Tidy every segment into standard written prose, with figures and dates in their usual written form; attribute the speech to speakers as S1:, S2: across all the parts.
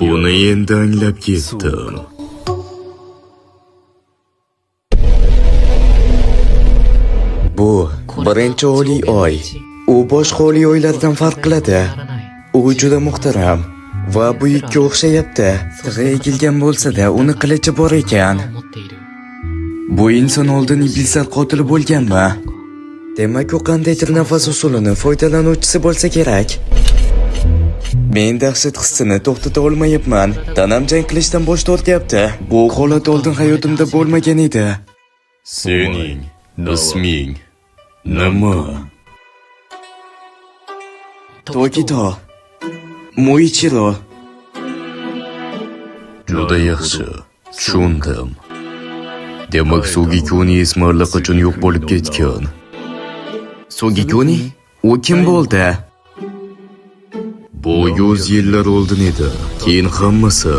S1: Buni endi anglab yetdim.
S2: Bu birinchi oliy oy. U boshqa oliy oylardan farq qiladi. U juda muhtaram va buyukka o'xshayapti. Tig'i egilgan bo'lsa-da, uni qilichi bor ekan. Bu inson oldin iblislar qotili bo'lganmi? Demak, u qandaydir nafas usulini foydalanuvchisi bo'lsa kerak. Men dahshat hissini to'xtata olmayapman. Tanam jang qilishdan bosh tortyapti. Bu holat oldin hayotimda bo'lmagan edi.
S1: Sening isming nima?
S2: Tokito Muichiro.
S1: Juda yaxshi, tushundim. Demak, Sugikuni ismi allaqachon yo'q bo'lib ketgan.
S2: Sugikuni? U kim bo'ldi?
S1: Bu 100 yillar oldin edi. Keyin hammasi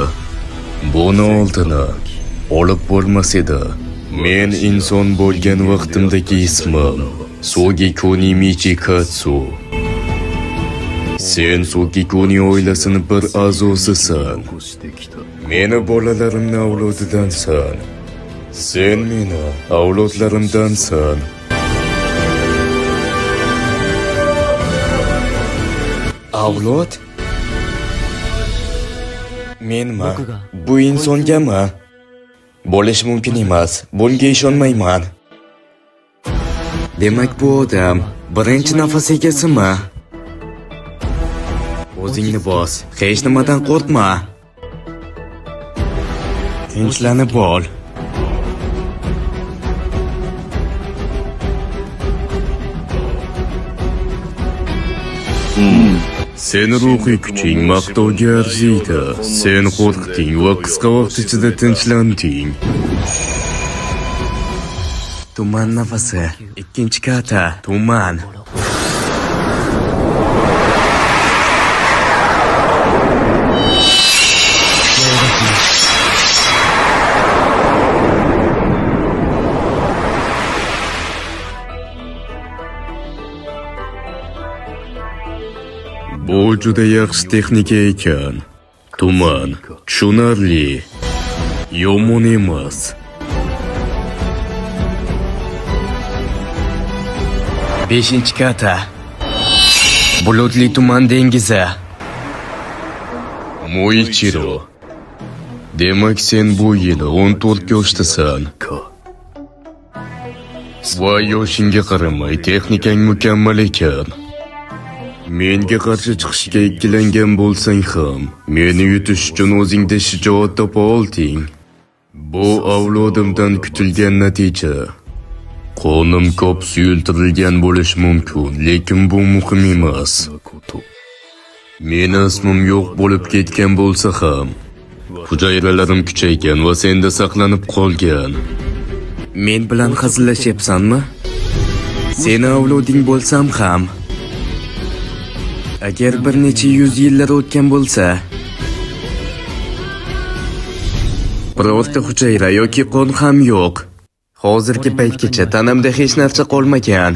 S1: buni oldini olib bo'lmas edi. Men inson bo'lgan vaqtimdagi ismim Sugikuni Michikatsu. Sen Sugikuni oilasining bir a'zosisan. Meni bolalarimning avlodidansan. Sen meni avlodlarimdansan.
S2: Avlod? Menmi? Bu insongami? Bo'lishi mumkin emas. Bunga ishonmayman. Demak, bu odam birinchi nafas egasimi? O'zingni bos. Hech nimadan qo'rqma. Tinchlanib ol.
S1: Seni ruhiy kuching maqtovga arziydi. Sen qo'rqding va qisqa vaqt ichida tinchlanding.
S2: Tuman nafasi. Ikkinchi kata. Tuman.
S1: Bu juda yaxshi texnika ekan. Tuman, tushunarli. Yomon emas.
S2: 5 kata. Bulutli tuman dengizi.
S1: Muichiro. Demak, sen bu yili 14 yoshdasan. Va yoshingga qaramay texnikang mukammal ekan. Menga qarshi chiqishga ikkilangan bo'lsang ham, meni yutish uchun o'zingda shijoat topa olding. Bu avlodimdan kutilgan natija. Qo'nim ko'p suyultirilgan bo'lishi mumkin, lekin bu muhim emas. Meni ismim yo'q bo'lib ketgan bo'lsa ham, hujayralarim kuchaygan va senda saqlanib qolgan.
S2: Men bilan hazillashyapsanmi? Seni avloding bo'lsam ham, agar bir necha yuz yillar o'tgan bo'lsa, birorta hujayra yoki qon ham yo'q. Hozirgi paytgacha tanamda hech narsa qolmagan.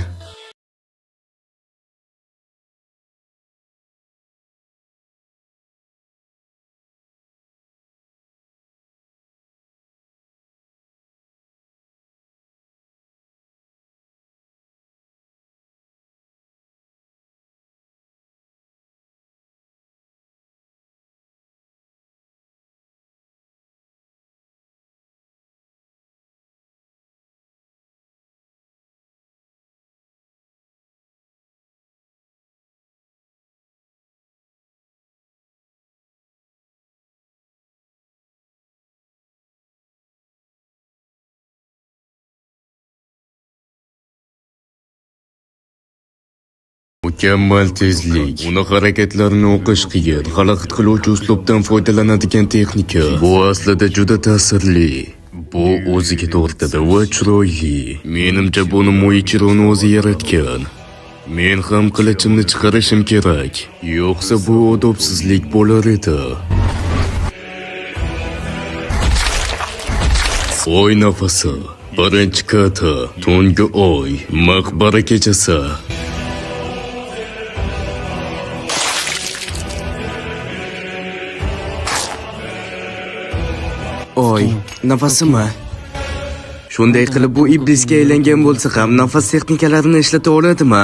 S1: Mukammal tezlik, uni harakatlarini o'qish qiyin, xalaqit qiluvchi uslubdan foydalanadigan texnika. Bu aslida juda ta'sirli. Bu o'ziga tortadi va chiroyli. Menimcha buni Muichironi o'zi yaratgan. Men ham qilichimni chiqarishim kerak, yo'qsa bu odobsizlik bo'lar edi. Oy nafasi, birinchi kata, tungi oy, maqbara kechasi.
S2: Oy, nafasimi? Shunday qilib bu iblisga aylangan bo'lsa ham nafas texnikalarini ishlata oladimi?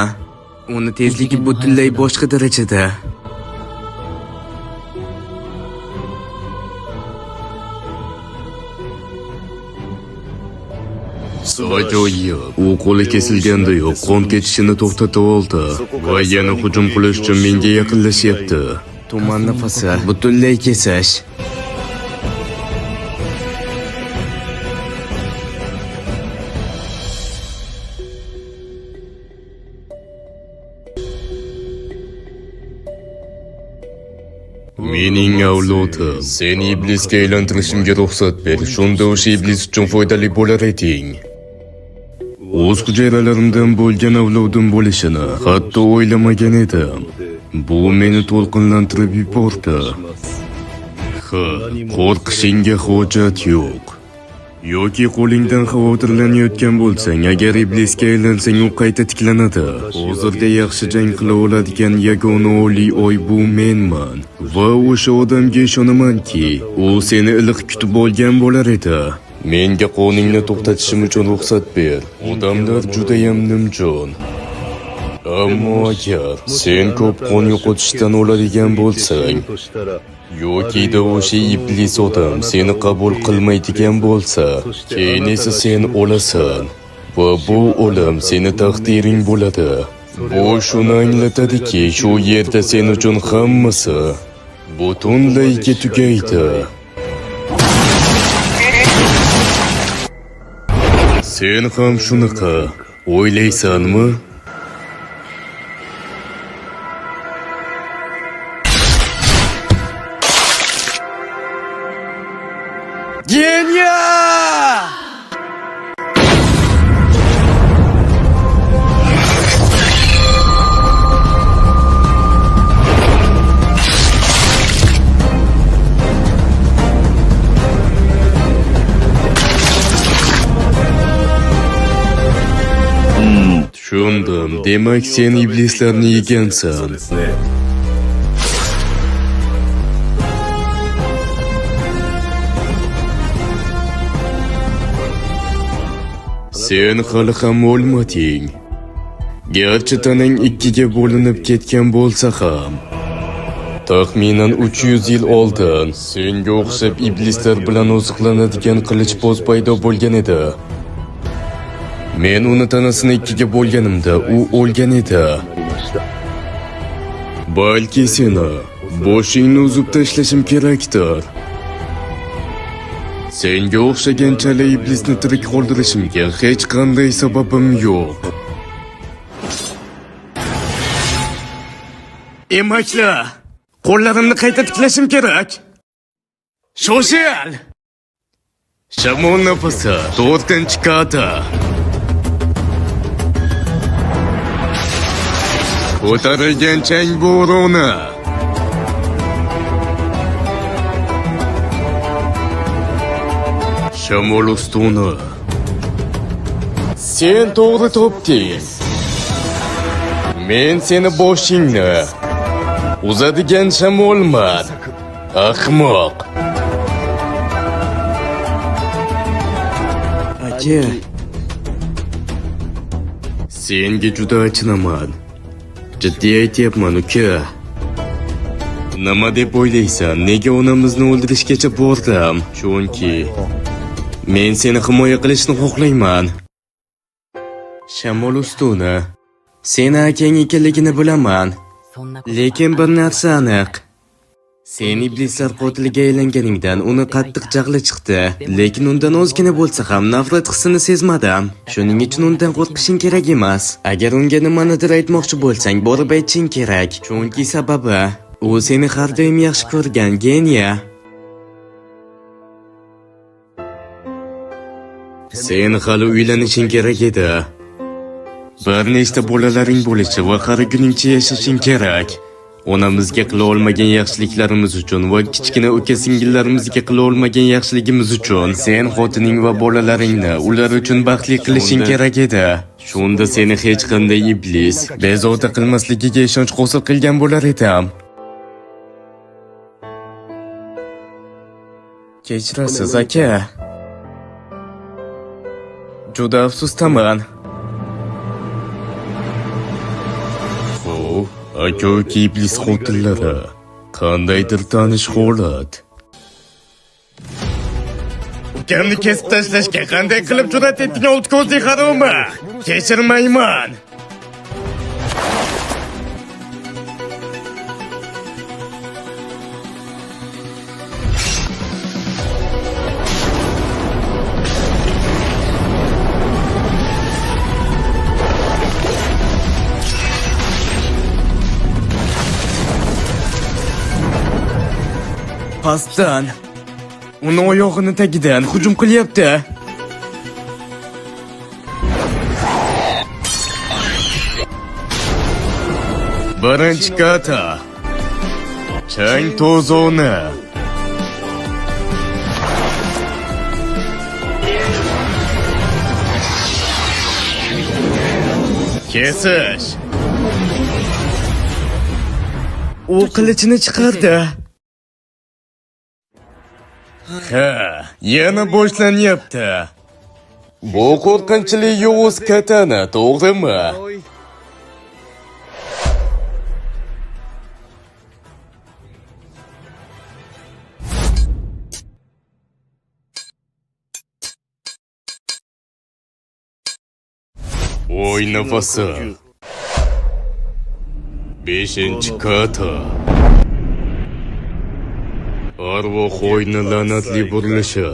S2: Uni tezligi butunlay boshqa darajada.
S1: Ajoyib. U qo'li kesilgandayoq qon ketishini to'xtata oldi va yana hujum qilish uchun menga yaqinlashyapti.
S2: Tuman nafasi butunlay kesish.
S1: Mening avlodim, seni iblisga aylantirishimga ruxsat ber. Shunda o'sha iblis uchun foydali bo'lar eding. O'z hujayralarimdan bo'lgan avlodim bo'lishini hatto o'ylamagan edim. Bu meni to'lqinlantirib yubordi. Ha, qo'rqishingga hojat yo'q. Yoki qo'lingdan xavotirlanayotgan bo'lsang, agar iblisga aylansang, u qayta tiklanadi. Hozirda yaxshi jang qila oladigan yagona oliy oy bu menman. Va o'sha odamga ishonamanki, u seni iliq kutib olgan bo'lar edi. Menga qoningni to'xtatishim uchun ruxsat ber. Odamlar judayam nimjon. Ammo agar sen ko'p qon yo'qotishdan o'ladigan bo'lsang, yokida o'sha iblis odam seni qabul qilmaydigan bo'lsa, keyin esa sen o'lasan va bu o'lim seni taqdiring bo'ladi. Bu shuni anglatadiki, shu yerda sen uchun hammasi butunlayga tugaydi. Sen ham shunaqa o'ylaysanmi?
S2: Genya!
S1: Tushundim. Demak, sen iblislarni yegansan. Sen hali ham o'lmading. Garchi tanang ikkiga bo'linib ketgan bo'lsa ham. Taxminan 300 yil oldin senga o'xshab iblislar bilan oziqlanadigan qilichboz paydo bo'lgan edi. Men uni tanasini ikkiga bo'lganimda u o'lgan edi. Balki seni boshingni uzib tashlashim kerakdir. Senga o'xshagan chala iblisni tirik qoldirishimga hech qanday sababim yo'q.
S2: Emakla, qo'llarimni qayta tiklashim kerak. Shoshil!
S1: Shamol nafasi, 4-kata. Ko'tarilgan chang bo'roni. Shamol ustuni. Sen to'g'ri topding. Men seni boshingni uzadigan shamolman. Ahmoq.
S2: Aka.
S1: Senga juda achinaman. Jiddiy aytyapman, uka. Nima deb o'ylaysan? Nega onamizni o'ldirishgacha bordim? Chunki men seni himoya qilishni xohlayman.
S2: Shamol ustuni. Seni akang ekanligini bilaman. Lekin bir narsa aniq. Sen iblislar qotiliga aylanganingdan uni qattiq jahli chiqdi. Lekin undan ozgina bo'lsa ham nafrat hissini sezmadim. Shuning uchun undan qo'rqishing kerak emas. Agar unga nimanidir aytmoqchi bo'lsang, borib aytishing kerak. Chunki sababi, u seni har doim yaxshi ko'rgan, Genya.
S1: Sen hali uylanishing kerak edi. Bir nechta bolalaring bo'lishi va qariguningcha yashashing kerak. Onamizga qila olmagan yaxshiliklarimiz uchun va kichkina uka-singillarimizga qila olmagan yaxshiligimiz uchun sen xotining va bolalaringni ular uchun baxtli qilishing kerak edi. Shunda seni hech qanday iblis bezovta qilmasligiga ishonch hosil qilgan bo'lar edim.
S2: Kechirasiz, aka. Juda afsusdaman.
S1: Xo'p, aka-uka iblis qotillari. Qandaydir tanish holat.
S2: Ukamni kesib tashlashga qanday qilib jur'at etding, old ko'zli haromi? Kechirmayman. Pastdan uni oyog'ini tagidan hujum qilyapti.
S1: Birinchi kata. Chang to'zoni. Kesish.
S2: U qilichini chiqardi.
S1: Ha, yana boshlanyapti. Bu qo'rqinchli yovuz katana, to'g'rimi? Oy nafasi. 5-kata. Arvoh o'yini la'natli burilishi.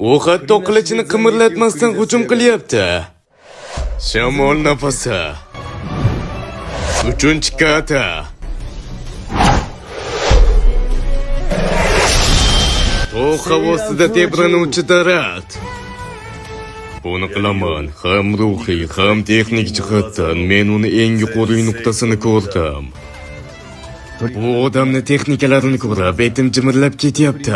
S2: U hatto qilichini qimirlatmasdan hujum qilyapti.
S1: Shamol nafasi. 3-kata. Tog' havosida tebranuvchi daraxt. Buni qilaman. Ham ruhiy, ham texnik jihatdan men uni eng yuqori nuqtasini ko'rdim.
S2: Bu odamni texnikalarini ko'rib, etim jimirlab ketyapti.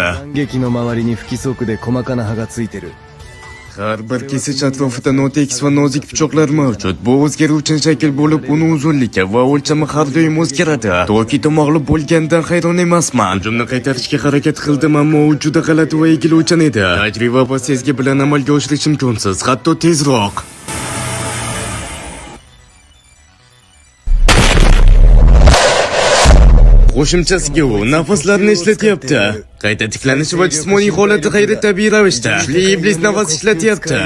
S2: Har bir kesish atrofida notekis va nozik pichoqlar mavjud. Bu o'zgaruvchan shakl bo'lib, uni uzunligi va o'lchami har doim o'zgaradi. Tokito mag'lub bo'lgandan hayron emasman.
S1: Hujumni qaytarishga harakat qildim, ammo u juda g'alati va egiluvchan edi. Tajriba va sezgi bilan amalga oshirish imkonsiz, hatto tezroq.
S2: Qo'shimchasiga u nafaslarni ishlatyapti. Qayta tiklanishi va jismoniy holati g'ayritabiiy ravishda kuchli iblis nafas ishlatyapti.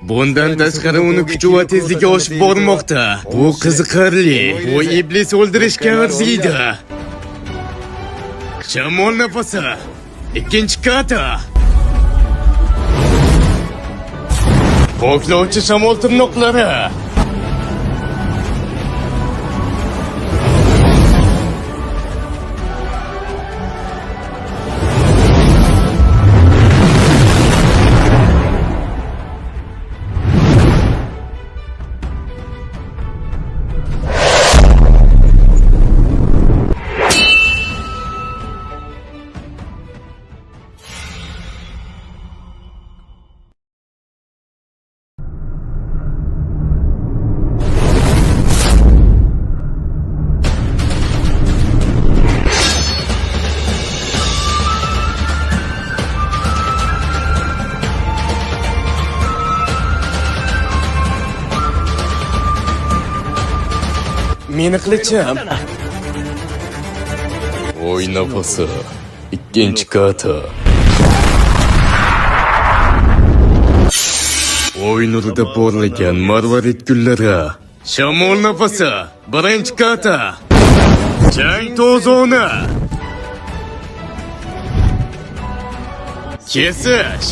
S2: Bundan tashqari uni kuchi va tezligi oshib bormoqda. Bu qiziqarli. Bu iblis o'ldirishga arziydi.
S1: Shamol nafasi. 2-kata. Poklovchi shamol tirnoqlari.
S2: Meni qilichim.
S1: Oy nafasi. 2-kata. Oy nurida porlagan marvarid gullari.
S2: Shamol nafasi. 1-kata. Chang to'zoni. Kesish.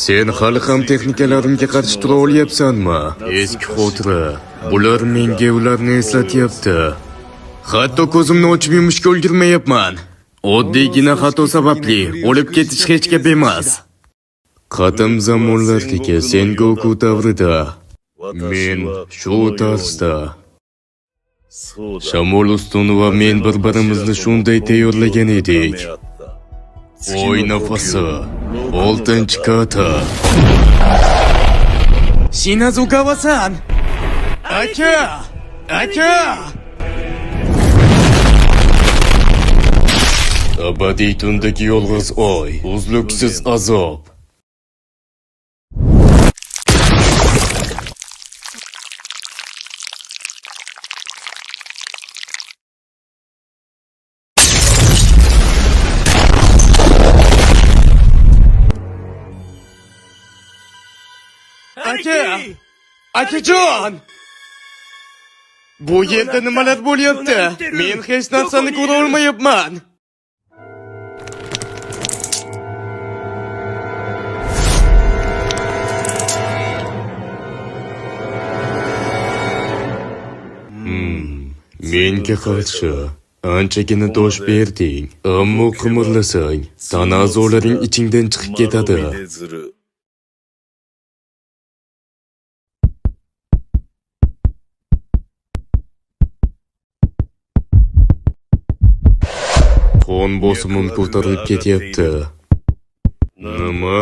S1: Sen hali ham texnikalarimga qarshi tura olyapsanmi? Eski xotira. Bular menga ularni eslatyapti.
S2: Hatto ko'zimni ochib yumishga ulgurmayapman. Oddiygina xato sababli o'lib ketish hech gap emas.
S1: Qadim zamonlardagi Sengoku davrida men shu tarzda Shamol ustuni va men bir-birimizni shunday tayyorlagan edik. Oy nafasi, 6-kata.
S2: Shinazukawa-san! Aka! Aka!
S1: Abadiy tundagi yolg'iz oy, uzluksiz azob.
S2: Aka! Akajon! Bu yerda nimalar bo'lyapti? Men hech narsani ko'ra olmayapman.
S1: Menga qarshi anchagina dosh berding, ammo qimirlasang, tana a'zolaring ichingdan chiqib ketadi. Qon bosimim ko'tarilib ketyapti. Nima?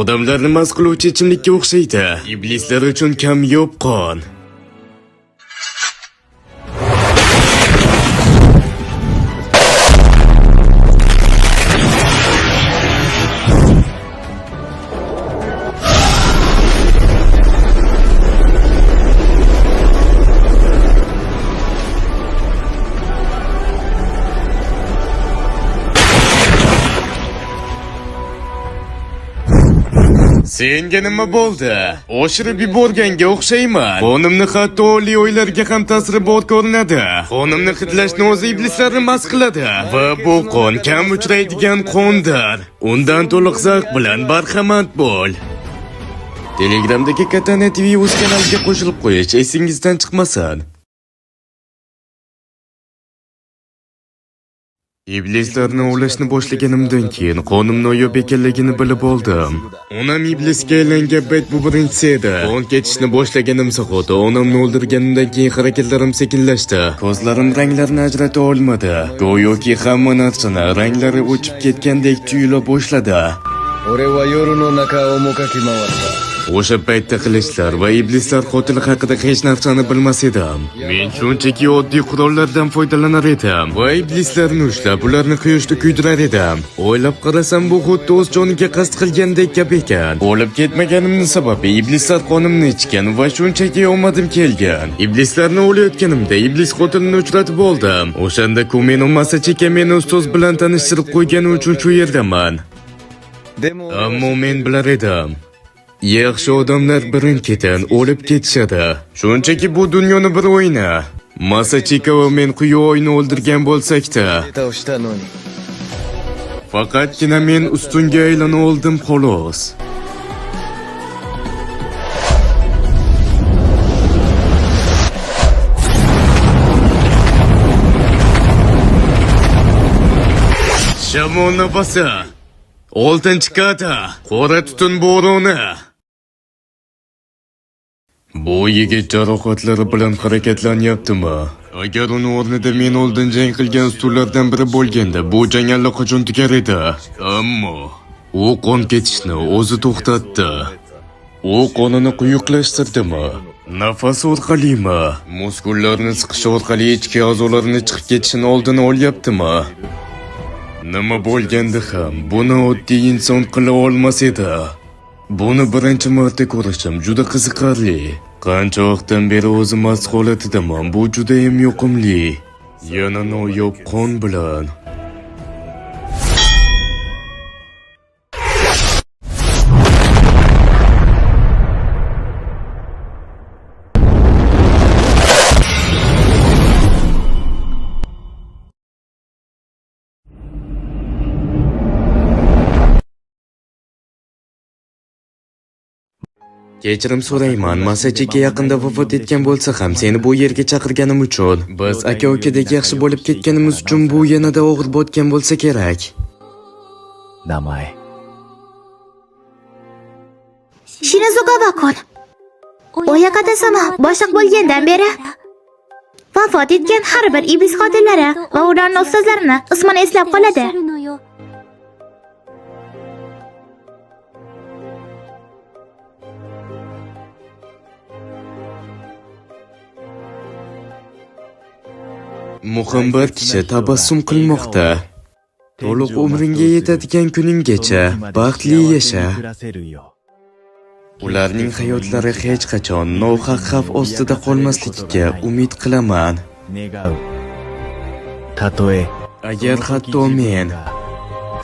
S1: Odamlarni mast qiluvchi ichimlikka o'xshaydi. Iblislar uchun kamyob qon. Senga nima bo'ldi? Oshirib yuborganga o'xshayman. Qonimni hatto oliy o'ylarga ham ta'siri bor ko'rinadi. Qonimni hidlashni o'zi iblislarni mast qiladi. Va bu qon kam uchraydigan qondir. Undan to'liq zavq bilan barhamand bo'l. Telegramdagi Katana TV o'z kanaliga qo'shilib qo'yish esingizdan chiqmasin. Iblislarni ovlashni boshlaganimdan keyin qonim noyob ekanligini bilib oldim. Onam iblisga aylangan payt bu birinchisi edi. Qon ketishni boshlaganim zahoti onamni o'ldirganimdan keyin harakatlarim sekinlashdi. Ko'zlarim ranglarni ajrata olmadi. Go'yoki hamma narsani ranglari o'chib ketgandek tuyula boshladi. O'sha paytda qilichlar va iblislar qotili haqida hech narsani bilmas edim. Men shunchaki oddiy qurollardan foydalanar edim va iblislarni ushlab, ularni quyoshda kuydirar edim. O'ylab qarasam, bu xuddi o'z joniga qasd qilgandek gap ekan. O'lib ketmaganimning sababi iblislar qonimni ichgan va shunchaki omadim kelgan. Iblislarni o'layotganimda iblis qotilini uchratib oldim. O'shanda Kumeno Masachika meni ustoz bilan tanishtirib qo'ygani uchun shu yerdaman. Ammo men bilar edim. Yaxshi odamlar birin-ketin o'lib ketishadi. Shunchaki bu dunyoni bir o'yini. Masachika va men quyi oyni o'ldirgan bo'lsak-da, faqatgina men ustunga aylana oldim xolos. Shamol nafasi, 6-kata, qora tutun bo'roni. Bu yigit jarohatlari bilan harakatlanyaptimi? Agar uni o'rnida men oldin jang qilgan ustunlardan biri bo'lganda, bu jang allaqachon tugar edi. Ammo u qon ketishni o'zi to'xtatdi. U qonini quyuqlashtirdimi? Nafas orqalimi? Muskullarni siqish orqali ichki a'zolarini chiqib ketishini oldini olyaptimi? Nima bo'lganda ham buni oddiy inson qila olmas edi. Buni birinchi marta ko'rishim juda qiziqarli. Qancha vaqtdan beri o'zim mast holatidaman, bu juda ham yoqimli. Yana noyob qon bilan. Kechirim so'rayman, Masachika yaqinda vafot etgan bo'lsa ham seni bu yerga chaqirganim uchun. Biz aka-ukadek yaxshi bo'lib ketganimiz uchun bu yanada og'ir botgan bo'lsa kerak.
S3: 名前。
S4: Shinazugawa-kun. Oyakata-sama boshliq bo'lgandan beri vafot etgan har bir iblis qotillari va ularning ustozlarini ismini eslab qoladi.
S2: Muhim bir kishi tabassum qilmoqda. To'liq umringga yetadigan kuninggacha baxtli yasha. Ularning hayotlari hech qachon nohaq xavf ostida qolmasligiga umid qilaman. Agar hatto men,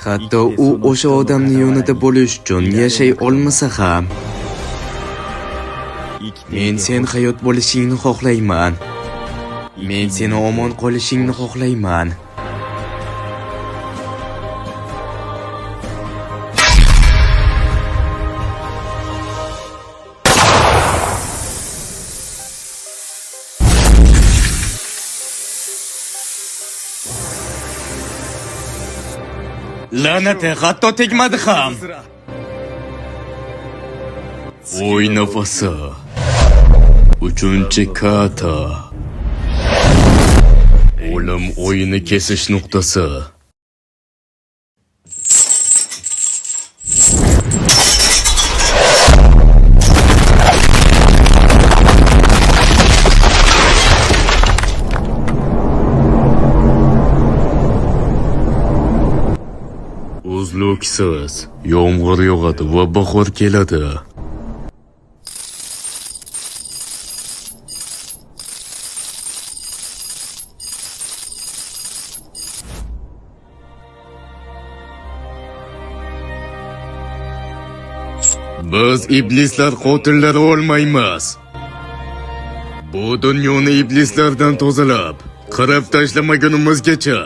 S2: hatto u o'sha odamning yonida bo'lish uchun yashay olmasa ham, men sen hayot bo'lishingni xohlayman. Men seni omon qolishingni xohlayman.
S1: La'nati, hatto tegmadi ham. Oy nafasi. 3-kata. O'lim o'yini kesish nuqtasi. Uzluksiz yomg'ir yog'adi va bahor keladi. Biz iblislar qotillari olmaymiz. Bu dunyoni iblislardan tozalab, qirib tashlamagunimizgacha.